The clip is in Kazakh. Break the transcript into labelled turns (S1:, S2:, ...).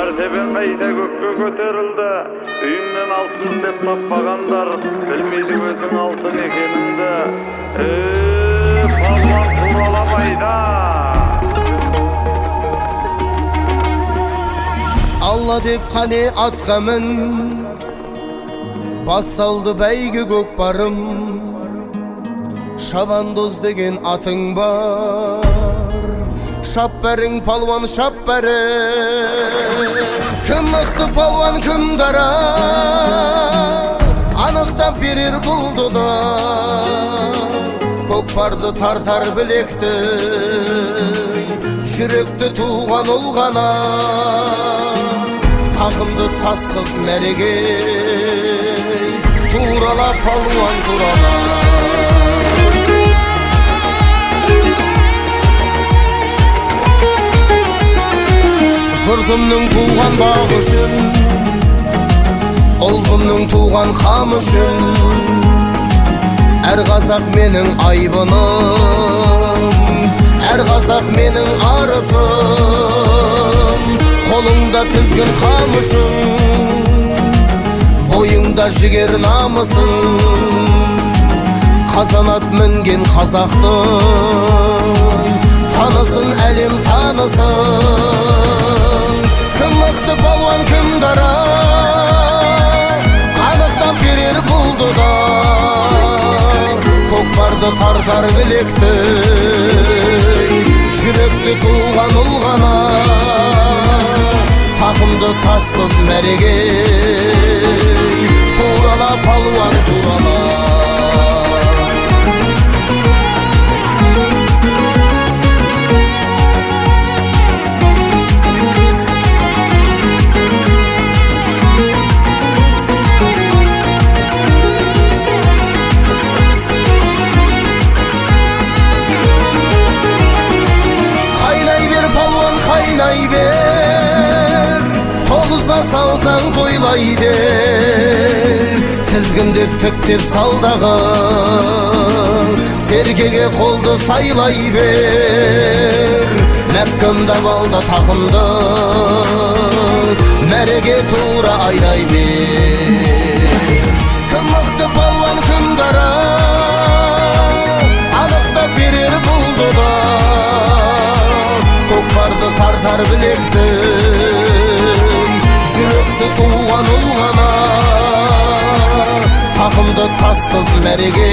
S1: Мәртебең қайта көкке көтерілді. Үйіңнен алтын іздеп таппағандар, білмейді өзің алтын екеніңді. Палуан туралап айда.
S2: Алла деп қане атқа мін, бас салды бәйге көкпарым. Шабандоз деген атың бар, шап бәрің палуан, шап бәрің. Кім мықты палуан, кім дара, анықтап берер бұл дода. Көкпарды тартар білекті, жүректі туған ұл ғана. Тақымды тас қып мәреге, турала палуан, турала. Жұртымның туған бағы үшін, ұлтымның туған қамы үшін, әр қазақ менің айбыным, әр қазақ менің арысым. Қолыңда тізгін қамышың, бойыңда жігер намысың. Қазанат мінген қазақтың танысын әлем танысын. Кім мықты палуан, кім дара, анықтап берер бұл дода. Көкпарды тартар білекті, жүректі туған ұл ғана. Тақымды тас қып мәреге, турала палуан, турала. Қайнай бер палуан, қайнай бер, тоғызға салсаң тойлай бер. Тізгіндеп тіктеп салдағы, серкеге қолды сайлай бер. Мәпкімдап ал да тақымды, мәреге тура айдай бер. Кім мықты палуан, кім дара, анықтап берер бұл дода. Көкпарды тартар білекті, жүректі туған ұл ғана. Тақымды тас қып мәреге,